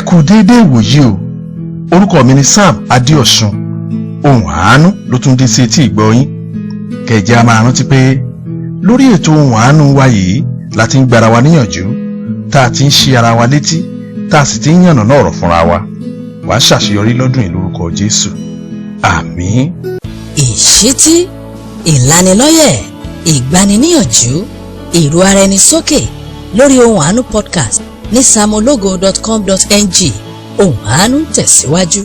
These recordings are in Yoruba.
Kú déédéé ìwòyí o. Orúkọ mi ni Sam Adéọ̀sùn. Ohùn Àánú ló tún dé sí etí ìgbọ́ yín. Kẹ̀jẹ́ a máa rántí pé lórí ètò Ohùn Àánú wa yìí la ti ń gbára wa níyànjú, tá a ti ń ṣí ara wa létí, tá a sì ti ń yànnàná ọ̀rọ̀ fúnra wa. Wàá ṣàṣeyọrí lọ́dún yìí lórúkọ Jésù. Àmín. Ìṣítí, ìlanilọ́yẹ̀, ìgbaniníyànjú, ìró ara ẹni sókè lórí Ohùn Àánú podcast ní samologo.com.ng. Ohùn Àánú ń tẹ̀síwájú.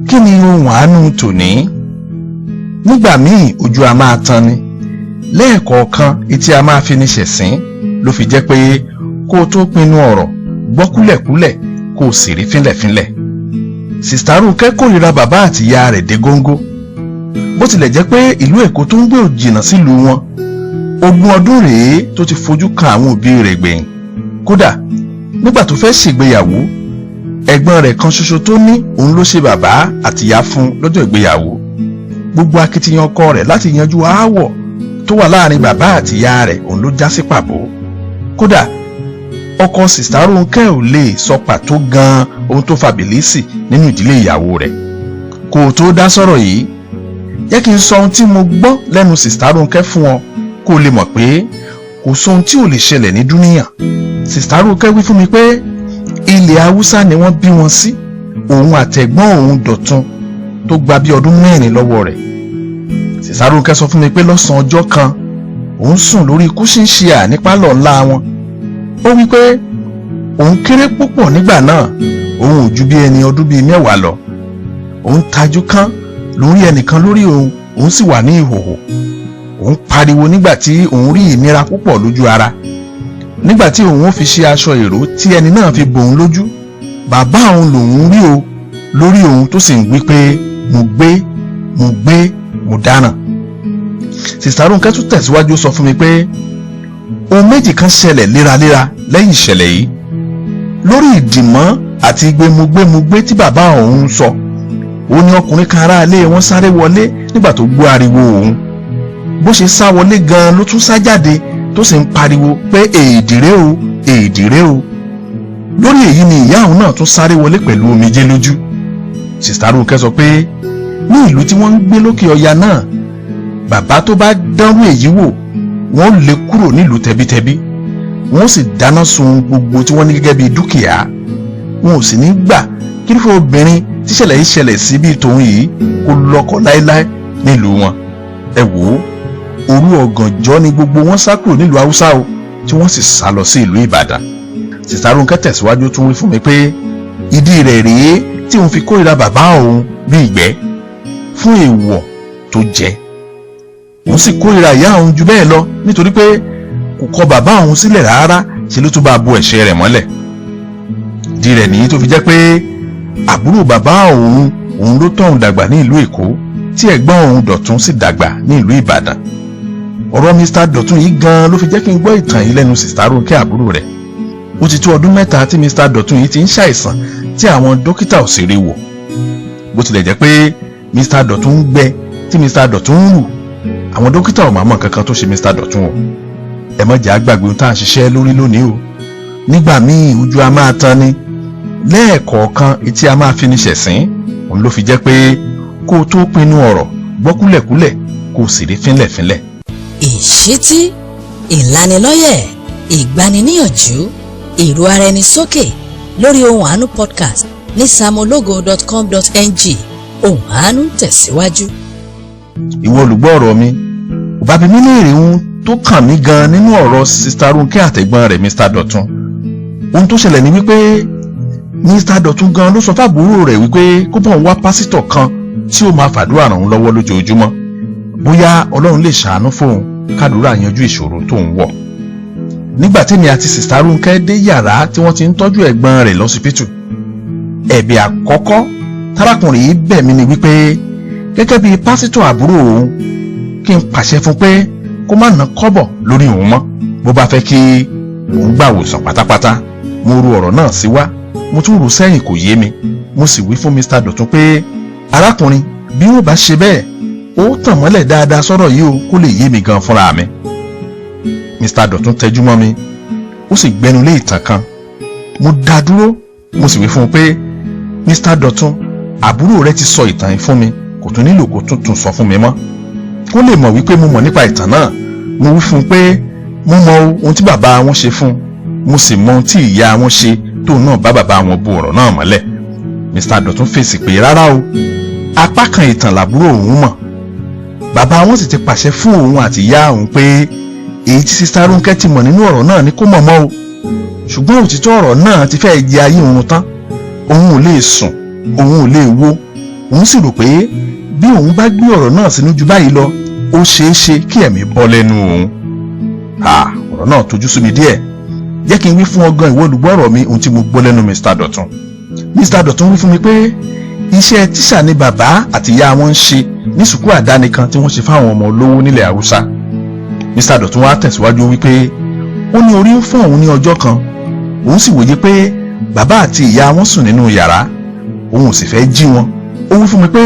Kí ni Ohùn Àánú tòní? Nígbà míì, ojú a máa tan ni lẹ́ẹ̀kọ̀ọ̀kan, etí a máa fi ní ṣẹ̀sín. Ló fi jẹ́ pé kó o tó pinnu ọ̀rọ̀, gbọ́ kúlẹ̀kúlẹ̀, kó o sì rí fínlẹ̀fínlẹ̀. Sister Rónkẹ́ kórìíra bàbá àti ìyá rẹ̀ dé góńgó. Bó tilẹ̀ jẹ́ pé ìlú Èkó tó ń gbé ò jìnnà sílùú wọn, 20 ọdún rèé tó ti fojú kan àwọn òbí rẹ̀ gbẹ̀yìn. Kódà nígbà tó fẹ́ ṣègbéyàwó, ẹ̀gbọ́n rẹ̀ kan ṣoṣo tó ní, òun ló ṣe bàbá àti ìyá fún lọ́jọ́ ìgbéyàwó. Gbogbo akitiyan ọkọ rẹ̀ láti yanjú aáwọ̀ tó wà láàrin bàbá àti ìyá rẹ̀, òun ló já sí pàbó. Kódà ọkọ Sister Rónkẹ́ ò lè sọ pàtó gan-an ohun tó fa bìlísì nínú ìdílé ìyàwó rẹ̀. Kó o tó dá sọ̀rọ̀ yìí, jẹ́ kí n sọ ohun tí mo gbọ́ lẹ́nu Sister Rónkẹ́ fún ọ, kó o lè mọ̀ pé kò sóhun tí ò lè ṣẹlẹ̀ ní dúníyàn. Sister Rónkẹ́ wí fún mi pé ilẹ̀ Haúsá ni wọ́n bí wọn sí, òun àtẹ̀gbọ́n òun Dọ̀tun tó gba bí ọdún 4 lọ́wọ́ rẹ̀. Sister Rónkẹ́ sọ fún mi pé lọ́sàn-án ọjọ́ kan, òun sùn lórí cushion chair ní pálọ̀ ńlá wọn. Ó wí pé òun kéré púpọ̀ nígbà náà, òun ò ju bí ẹni ọdún bíi 10 lọ. Òun tajú kán lórí ẹnìkan lórí òun, òun sì wà ní ìhòhò. Òun pariwo nígbà tí òun rí ìnira púpọ̀ lójú ara. Nígbà tí òun ó fi ṣe aṣọ ìró tí ẹni náà fi bò òun lójú, bàbá òun lòun rí o lórí òun, tó sì ń wí pé, "Mo gbé, mo gbé, mo dáràn." Sister Rónkẹ́ tún tẹ̀síwájú, sọ fún mi pé ohun méjì kan ṣẹlẹ̀ léraléra lẹ́yìn ìṣẹ̀lẹ̀ yìí. Lórí ìdìmọ́ àti gbémugbémugbé tí bàbá òun ń sọ, ó ní ọkùnrin kan aráalé wọn sáré wọlé nígbà tó gbọ́ ariwo òun. Bó ṣe sá wọlé gan-an ló tún sá jáde, tó sì ń pariwo pé, "Èdìrẹ́ o, èdìrẹ́ o." Lórí èyí ni ìyá òun náà tún sáré wọlé pẹ̀lú omijé lójú. Sister Rónkẹ́ sọ pé ní ìlú tí wọ́n ń gbé lókè ọya náà, bàbá tó bá dánrú èyí wò, wọ́n lè kúrò nílùú tẹbítẹbí, wọ́n sì dáná sun gbogbo tí wọ́n ní gẹ́gẹ́ bíi dúkìá. Wọn ò sì ní gbà kírúfẹ́ obìnrin tíṣẹ̀lẹ̀ yìí ṣẹlẹ̀ sí bíi tòun yìí kó lọ́kọ láéláé nílùú wọn. Ẹ wò ó, òru ọ̀gànjọ́ ni gbogbo wọn sá kúrò nílùú Haúsá o, tí wọ́n sì sá lọ sí ìlú Ìbàdàn. Sister Rónkẹ́ tẹ̀síwájú, tún wí fún mi pé ìdí rẹ̀ rèé tí òun fi kórìíra bàbá òun bí ìgbẹ́ fún èèwọ̀ tó jẹ. Òun sì kórìíra ìyá òun jù bẹ́ẹ̀ lọ nítorí pé kò kọ bàbá òun sílẹ̀ rárá, ṣe ló tún bá bo ẹ̀ṣẹ̀ rẹ̀ mọ́lẹ̀. Ìdí rẹ̀ nìyí tó fi jẹ́ pé àbúrò bàbá òun, òun ló tọ́ òun dàgbà ní ìlú Èkó, tí ẹ̀gbọ́n òun Dọ̀tun sì dàgbà ní ìlú Ìbàdàn. Ọ̀rọ̀ Mr. Dọ̀tun yìí gan-an ló fi jẹ́ kí n gbọ́ ìtàn yìí lẹ́nu Sister Rónkẹ́ àbúrò rẹ̀. Ó ti tó ọdún 3 tí Mr. Dọ̀tun yìí ti ń ṣàìsàn tí àwọn dókítà ò sì rí wò. Bó tilẹ̀ jẹ́ pé Mr. Dọ̀tun ń gbẹ, tí Mr. Dọ̀tun ń rù, àwọn dókítà ò máa mọ̀ kankan tó ṣe Mr. Dọ̀tun o. Ẹ má jẹ́ àgbàgbé ohun tá à ń ṣiṣẹ́ lórí lónìí o. Nígbà míì, ojú a máa tan ni, lẹ́ẹ̀kọ̀ọ̀kan etí a máa fi ní ṣẹ̀sín. Òun ló fi jẹ́ pé kó o tó pinnu ọ̀rọ̀, gbọ́ kúlẹ̀kúlẹ̀, kó o sì rí fínlẹ̀fínlẹ̀. Ìṣítí, ìlanilọ́yẹ̀, ìgbaniníyànjú, ìró ara ẹni sókè lórí Ohùn Àánú podcast ní samologo.com.ng. Ohùn Àánú ń tẹ̀síwájú. Ìwọ olùgbọ́ ọ̀rọ̀ mi, ò bá bi mí léèrè ohun tó kàn mí gan nínú ọ̀rọ̀ Sister Rónkẹ́ àtẹ̀gbọ́n rẹ̀ Mr. Dọ̀tun. Ohun tó ṣẹlẹ̀ ni wípé Mr. Dọ̀tun gan ló sọ fábúrò rẹ̀ wípé kó bọ̀ ń wá pásítọ̀ kan tí ó máa fàdúrà ràn án lọ́wọ́ lójoojúmọ́, bóyá Ọlọ́run lè ṣàánú fóun, kádùúrà yanjú ìṣòro tó ń wọ̀. Nígbà tèmi àti Sister Rónkẹ́ dé yàrá tí wọ́n ti ń tọ́jú ẹ̀gbọ́n rẹ̀ lọ́sibítù, ẹ̀bẹ̀ àkọ́kọ́ tárákùnrin yìí bẹ̀ mí ni wípé gẹ́gẹ́ bí pásítọ̀ àbúrò òun, kí n pàṣẹ fún pé kó má ná kọ́bọ̀ lórí òun mọ́, bó bá fẹ́ kí òun gbà wòsàn pátápátá. Mo ru ọ̀rọ̀ náà sí wá, mo tún rò sẹ́yìn, kò yé mi. Mo sì wí fún Mr. Dọ̀tun pé, "Arákùnrin, bí ó bá ṣe bẹ́ẹ̀, ó tàn mọ́lẹ̀ dáadáa sọ́rọ̀ yìí o, kó lè yé mi gan fúnra mi." Mr. Dọ̀tun tẹjú mọ́ mi, ó sì gbẹnu lé ìtàn kan. Mo dá dúró. Mo sì wí fún un pé, Mr. Dọ̀tun, àbúrò rẹ ti sọ ìtàn yìí fún mi, kò tún nílò kó tún tún sọ fún mi mọ́. Kó lè mọ̀ wípé mo mọ̀ nípa ìtàn náà, mo wí fún un pé mo mọ ohun tí bàbá wọn ṣe fún un, mo sì mọ ohun tí ìyá wọn ṣe tóun náà bá bàbá wọn bo ọ̀rọ̀ náà mọ́lẹ̀. Mr. Dọ̀tun fèsì pé rárá o, apá kan ìtàn làbúrò òun mọ̀. Bàbá wọn sì ti pàṣẹ fún òun àti ìyá òun pé èyí tí Sista Rónkẹ́ ti mọ̀ nínú ọ̀rọ̀ náà ni kó mọ̀ mọ́ o. Ṣùgbọ́n òtítọ́ ọ̀rọ̀ náà ti fẹ́ jẹ ayé òun tán. Òun ò lè sùn, òun ò lè wo. Òun sì rò pé bí òun bá gbé ọ̀rọ̀ náà sínú ju báyìí lọ, ó ṣeé ṣe kí ẹ̀mí bọ́ lẹ́nu òun. Ọ̀rọ̀ náà tojú sú mi díẹ̀. Jẹ́ kí n wí fún ọgán ìwọ olùgbọ́ ọ̀rọ̀ mi ohun tí mo gbọ́ lẹ́nu Mr. Dọ̀tun. Mr. Dọ̀tun wí fún mi pé iṣẹ́ tíṣà ni bàbá àti ìyá wọn ń ṣe ní sùkúù àdáni kan tí wọ́n ṣe fáwọn ọmọ olówó nílẹ̀ Haúsá. Mr. Dọ̀tun wá tẹ̀síwájú wípé ó ní orí ń fọ́ òun ní ọjọ́ kan, òun sì wòye pé bàbá àti ìyá wọn sùn nínú yàrá, òun ò sì fẹ́ jí wọn. Ó wí fún mi pé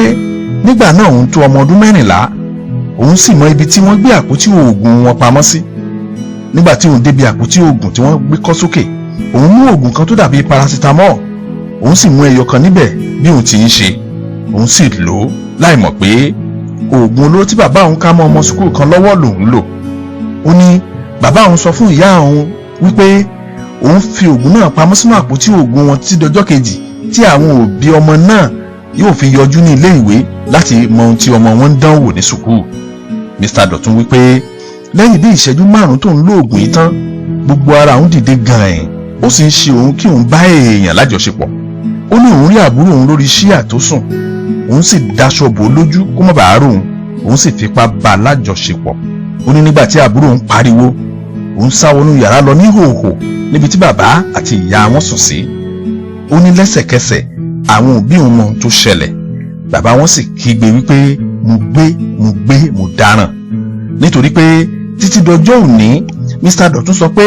nígbà náà òun tó ọmọ ọdún 14, òun sì mọ ibi tí wọ́n gbé àpótí oògùn wọn pamọ́ sí. Nígbà tí òun débi àpótí oògùn tí wọ́n gbé kọ́ sókè, òun mú oògùn kan tó dàbí paracetamol, òun sì mú ẹyọ kan níbẹ̀ bí òun ti ń ṣe, òun sì lò ó láì mọ̀ pé oògùn olóró tí bàbá òun ká mọ́ ọmọ sùkúù kan lọ́wọ́ lòun lò. Ó ní bàbá òun sọ fún ìyá òun wípé òun fi oògùn náà pamọ́ sínú àpótí oògùn wọn títí dọjọ́ kejì tí àwọn òbí ọmọ náà yóò fi yọjú ní ilé ìwé láti mọ ohun tí ọmọ wọn ń dánwò ní sùkúù. Mr. Dọ̀tun wípé lẹ́yìn bí ìṣẹ́jú 5 tó ń lo oògùn yìí tán, gbogbo ara òun dìde gan-an, ó sì ń ṣe òun kí òun bá èèyàn lájọṣepọ̀. Ó ní òun rí àbúrò òun lórí ṣíà tó sùn, òun sì daṣọ bò ó lójú kó má bàa rò òun, òun sì fipá bá a lájọṣepọ̀. Ó ní nígbà tí àbúrò òun pariwo, òun sá wọnú yàrá lọ ní hòhò níbi tí bàbá àti ìyá wọn sùn sí. Ó ní lẹ́sẹ̀kẹsẹ̀ àwọn òbí òun mọ ohun tó ṣẹlẹ̀. Bàbá wọn sì kígbe wípé mo gbé, mo gbé, mo dáràn. Nítorí pé títí dọjọ́ òní, Mr. Dọ̀tun sọ pé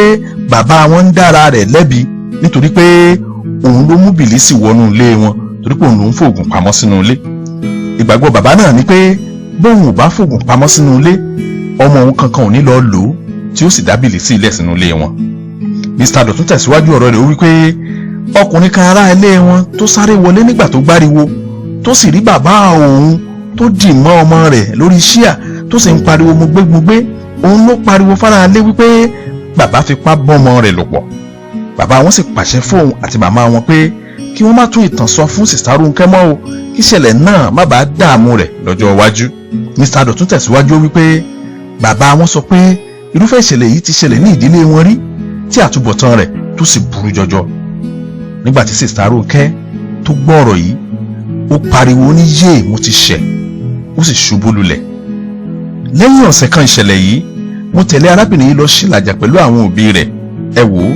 bàbá wọn ń dára rẹ̀ lẹ́bi nítorí pé òun ló mú bìlísì wọnú ilé wọn, torí pé òun ló ń fòògùn pamọ́ sínú ilé. Ìgbàgbọ́ bàbá náà ni pé bóun ò bá fòògùn pamọ́ sínú ilé, ọmọ òun kankan ò ní lọ lò ó tí ó sì dá bìlísì ilẹ̀ sínú ilé wọn. Mr. Dọ̀tun tẹ̀síwájú ọ̀rọ̀ rẹ̀, ó wí pé ọkùnrin kan ará ilé wọn tó sáré wọlé nígbà tó gbáriwo, tó sì rí bàbá òun tó dì mọ́ ọmọ rẹ̀ lórí ṣíà tó sì ń pariwo mo gbé mo gbé, òun ló pariwo fara lé wípé bàbá fipá bọ́mọ rẹ̀ lò pọ̀. Bàbá wọn sì pàṣẹ fóun àti màmá wọn pé kí wọ́n má tún ìtàn sọ fún Sista Rónkẹ́ mọ́ o, kí ìṣẹ̀lẹ̀ náà má bàa dààmú rẹ̀ lọ́jọ́ iwájú. Mr. Dọ̀tun tẹ̀síwájú wípé bàbá wọn sọ pé irúfẹ́ ìṣẹ̀lẹ̀ yìí ti ṣẹlẹ̀ ní ìdílé wọn rí tí àtúbọ̀tán rẹ̀ tó sì burú jọjọ. Nígbà tí Sista Rónkẹ́ tó gbọ́ ọ̀rọ̀ yìí, ó pariwo ní yéè mo ti ṣẹ̀, ó sì ṣubú lulẹ̀. Lẹ́yìn ọ̀sẹ̀ kan ìṣẹ̀lẹ̀ yìí, mo tẹ̀lé arábìnrin yìí lọ sílàjà pẹ̀lú àwọn òbí rẹ̀. Ẹ wò ó,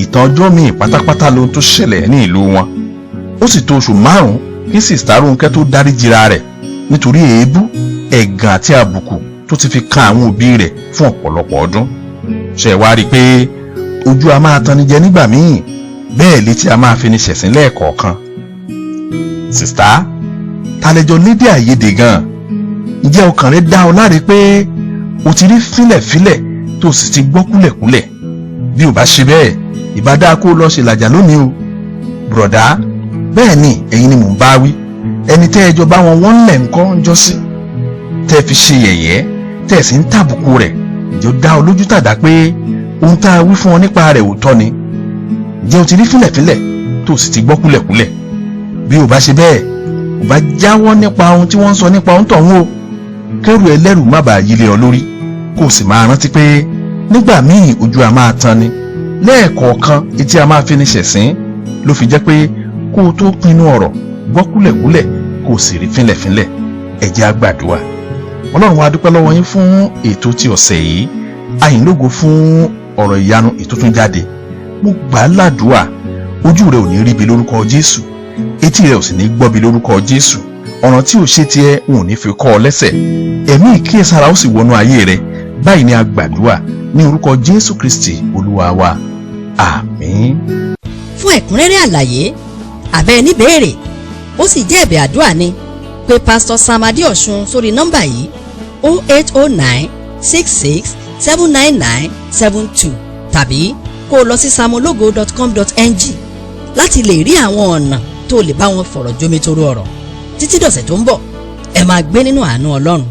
ìtàn ọjọ́ míì pátápátá lohun tó ṣẹlẹ̀ ní ìlú wọn. Ó sì tó oṣù 5 kí Sista Rónkẹ́ tó dáríjìra rẹ̀ nítorí èébú, ẹ̀gàn àti àbùkù tó ti fi kan àwọn òbí rẹ̀ fún ọ̀pọ̀lọpọ̀ ọdún. Ṣé wá rí i pé ojú a máa tanni jẹ nígbà míì, bẹ́ẹ̀ létí a máa fi ni ṣẹ̀sín lẹ́ẹ̀kọ̀ọ̀kan. Sista, talẹ́jọ́ lédè àìyedè gan-an. Ǹjẹ́ ọkàn rẹ dá ọ láre pé o ti rí fílẹ̀fílẹ̀ tó sì ti gbọ́ kúlẹ̀kúlẹ̀? Bí o bá ṣe bẹ́ẹ̀, ìbá dáa kó lọ ṣe làjà lónìí o. Bùrọ̀dá, bẹ́ẹ̀ ni ẹ̀yin ni mò ń bá wí. Ẹni tẹ́ ẹ jọ bá wọn wọ́n lẹ̀ ń kọ́ ń jọ sí, tẹ́ ẹ fi ṣe yẹ̀yẹ́, tẹ́ ẹ sì ń tàbùkù rẹ̀, ǹjẹ́ ó dá ọ lójú tàdá pé ohun tá a wí fún ọ nípa rẹ̀ òótọ́ ni? Ǹjẹ́ o ti rí fílẹ̀fílẹ̀ tó sì ti gbọ́ kúlẹ̀kúlẹ̀? Bí o bá ṣe bẹ́ẹ̀, o bá jáwọ́ nípa ohun tí wọ́n ń sọ nípa ohun tọ̀hún o, kẹ́rù ẹlẹ́rù má bàa yílé ọ lórí, kó o sì máa rántí pé nígbà míì ojú a máa tan ni, lẹ́ẹ̀kọ̀ọ̀kan etí a máa fi ni ṣẹ̀sín, ló fi jẹ́ pé kó o tó pinnu ọ̀rọ̀ gbọ́ kúlẹ̀kúlẹ̀ kó o sì rí fínlẹ̀fínlẹ̀. Ẹ jẹ́ á gbàdúrà. Ọlọ́run wa dúpẹ́ lọ́wọ́ yín fún ètò ti ọ̀sẹ̀ yìí. A yìn lógo fún ọ̀rọ̀ ìyanu ètò tún jáde. Mo gbà á ládùúà, ojú rẹ ò ní ríbi lórúkọ Jésù, etí rẹ ò sì ní gbọ́bi lórúkọ Jésù. Ọ̀ràn tí ò ṣe tiẹ̀ n ò ní fi kọ́ ọ lẹ́sẹ̀. Ẹ̀mí ìkíyèsára ó sì wọnú ayé rẹ. Báyìí ni a gbàdúrà ní orúkọ Jésù Kristi Olúwa wa. Àmín. Fún ẹ̀kúnrẹ́rẹ́ àlàyé àbẹ́ níbèèrè ó sì jẹ́ ẹ̀bẹ̀ àdúrà ni, pé Pásítọ̀ Sam Adéọ̀sùn sórí nọ́mbà yìí 0809 66 799 72 tàbí kó o lọ sí samologo.com.ng. láti lè rí àwọn ọ̀nà tó lè bá wọn fọ̀rọ̀ jómitoro ọ̀rọ̀. Títí dọ̀sẹ̀ tó ń bọ̀, ẹ máa gbé nínú àánú Ọlọ́run.